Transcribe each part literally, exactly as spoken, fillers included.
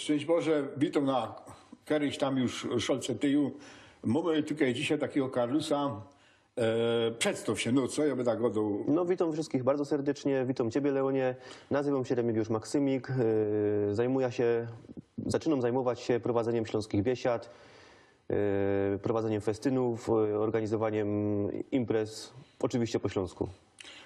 Szczyńść Boże, witōm na keryś tam już szolce tyju. Mōmy tukej dzisiej takigo Karlusa. E, przedstaw sie, no co jŏ by tak godoł? No, witam wszystkich bardzo serdecznie, witam Ciebie, Leonie. Nazywam się Remigiusz Maksymik. E, zajmuję się, zaczynam zajmować się prowadzeniem śląskich biesiad, e, prowadzeniem festynów, e, organizowaniem imprez, oczywiście po śląsku.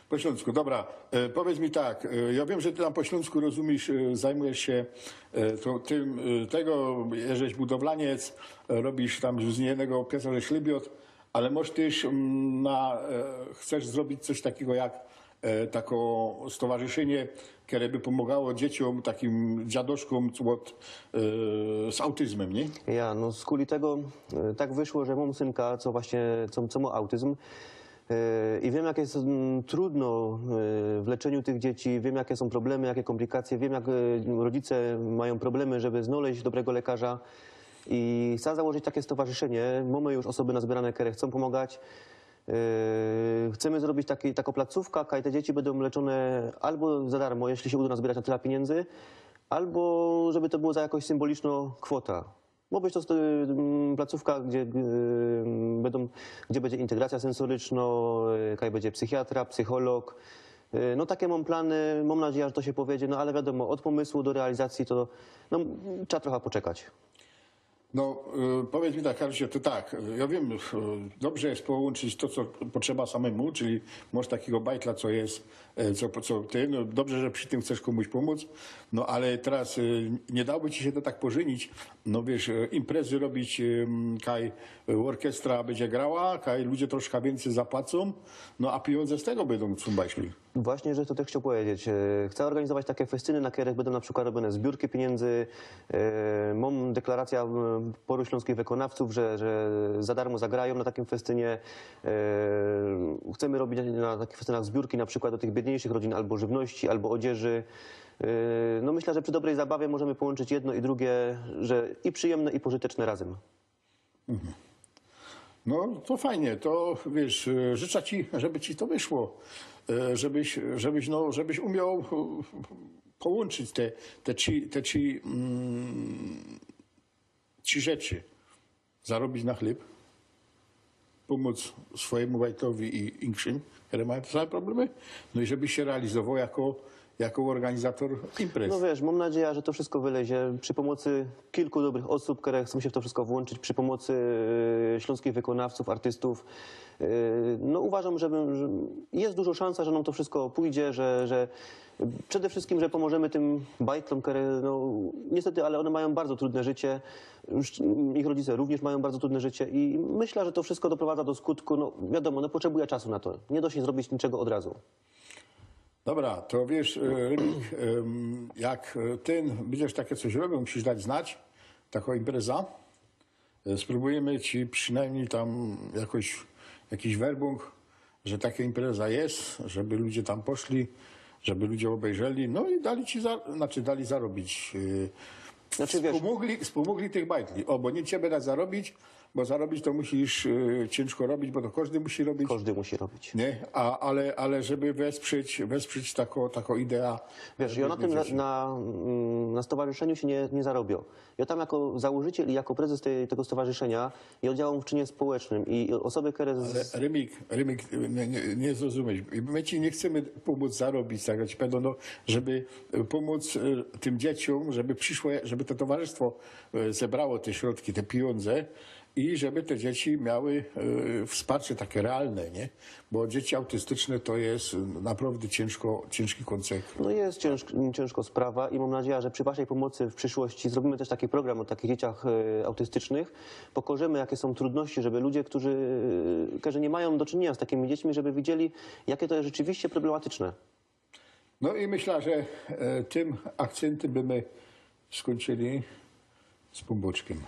Po śląsku, dobra. E, powiedz mi tak, e, jŏ wiym, że ty tam po śląsku rozumisz, e, zajmujesz się e, to, tym, e, tego, jeżeś budowlaniec, e, robisz tam z jednego pieca ze ślebiot, ale może też mm, na, e, chcesz zrobić coś takiego jak e, takie stowarzyszynie, które by pomagało dzieciom, takim dziadoszkōm od, e, z autyzmem, nie? Ja, no z kuli tego e, tak wyszło, że mam synka, co właśnie, co, co ma autyzm. E, I wiem, jak jest mm, trudno e, w leczeniu tych dzieci, wiem, jakie są problemy, jakie komplikacje, wiem, jak e, rodzice mają problemy, żeby znaleźć dobrego lekarza. I chcę założyć takie stowarzyszenie. Mamy już osoby nazbierane, które chcą pomagać. E, Chcemy zrobić taki, taką placówkę, kaj te dzieci będą leczone albo za darmo, jeśli się uda nazbierać na tyle pieniędzy, albo żeby to było za jakąś symboliczną kwotę. Ma być to st- m, placówka, gdzie, y, będą, gdzie będzie integracja sensoryczna, y, kaj będzie psychiatra, psycholog. Y, No takie mam plany, mam nadzieję, że to się powiedzie, no ale wiadomo, od pomysłu do realizacji to no, trzeba trochę poczekać. No, e, powiedz mi tak, Karlusie, to tak, e, ja wiem, e, dobrze jest połączyć to, co potrzeba samemu, czyli masz takiego bajtla, co jest, e, co, co ty, no, dobrze, że przy tym chcesz komuś pomóc, no ale teraz e, nie dałoby ci się to tak pożynić, no wiesz, e, imprezy robić, e, kaj e, orkiestra będzie grała, kaj ludzie troszkę więcej zapłacą, no a pieniądze z tego będą, są bajtli. Właśnie, że to też chciał powiedzieć. E, Chcę organizować takie festyny, na których będą na przykład robione zbiórki pieniędzy. E, Mam deklarację e, paru śląskich wykonawców, że, że za darmo zagrają na takim festynie. E, Chcemy robić na takich festynach zbiórki na przykład do tych biedniejszych rodzin albo żywności, albo odzieży. E, No myślę, że przy dobrej zabawie możemy połączyć jedno i drugie, że i przyjemne, i pożyteczne razem. No, to fajnie, to wiesz, e, życzę ci, żeby ci to wyszło, e, żebyś, żebyś, no, żebyś umiał e, połączyć te, te trzy, te trzy, mm, trzy rzeczy. Zarobić na chlyb, pomóc swojemu bajtlowi i inkszym, które mają te same problemy, no i żebyś się realizował jako, jako organizator imprez. No wiesz, mam nadzieję, że to wszystko wylezie przy pomocy kilku dobrych osób, które chcą się w to wszystko włączyć, przy pomocy e, śląskich wykonawców, artystów. E, No uważam, że, że jest dużo szansa, że nam to wszystko pójdzie, że, że przede wszystkim, że pomożemy tym bajtlom, które no, niestety, ale one mają bardzo trudne życie. Już ich rodzice również mają bardzo trudne życie i myślę, że to wszystko doprowadza do skutku. No wiadomo, no potrzebuje czasu na to. Nie da się zrobić niczego od razu. Dobra, to wiesz, e, Rybik, em, jak e, ty będziesz takie coś robił, musisz dać znać, taką imprezę. E, Spróbujemy ci przynajmniej tam jakoś, jakiś werbung, że taka impreza jest, żeby ludzie tam poszli, żeby ludzie obejrzeli, no i dali ci, za, znaczy dali zarobić. e, Znaczy, wiesz- Wspomogli, wspomogli tych bajtli. O, bo nie ciebie da zarobić, bo zarobić to musisz e, ciężko robić, bo to każdy musi robić. Każdy musi robić. Nie? A, ale, ale żeby wesprzeć, wesprzeć taką, taką ideę. Wiesz, ja na tym na, na, mm, na stowarzyszeniu się nie, nie zarobię. Ja tam jako założyciel i jako prezes tej, tego stowarzyszenia, ja działam w czynie społecznym i osoby, które... Z... Rymik, Rymik, nie, nie, nie zrozumiesz. My ci nie chcemy pomóc zarobić, tak jak ci powiem, no, żeby pomóc e, tym dzieciom, żeby przyszłe, żeby to towarzystwo e, zebrało te środki, te pieniądze i żeby te dzieci miały e, wsparcie takie realne, nie? Bo dzieci autystyczne to jest e, naprawdę ciężko, ciężki koncept. No jest ciężk, ciężko sprawa i mam nadzieję, że przy Waszej pomocy w przyszłości zrobimy też taki program o takich dzieciach e, autystycznych. Pokażemy, jakie są trudności, żeby ludzie, którzy, e, którzy nie mają do czynienia z takimi dziećmi, żeby widzieli, jakie to jest rzeczywiście problematyczne. No i myślę, że e, tym akcentem by my skończyli z Pumbuczkiem.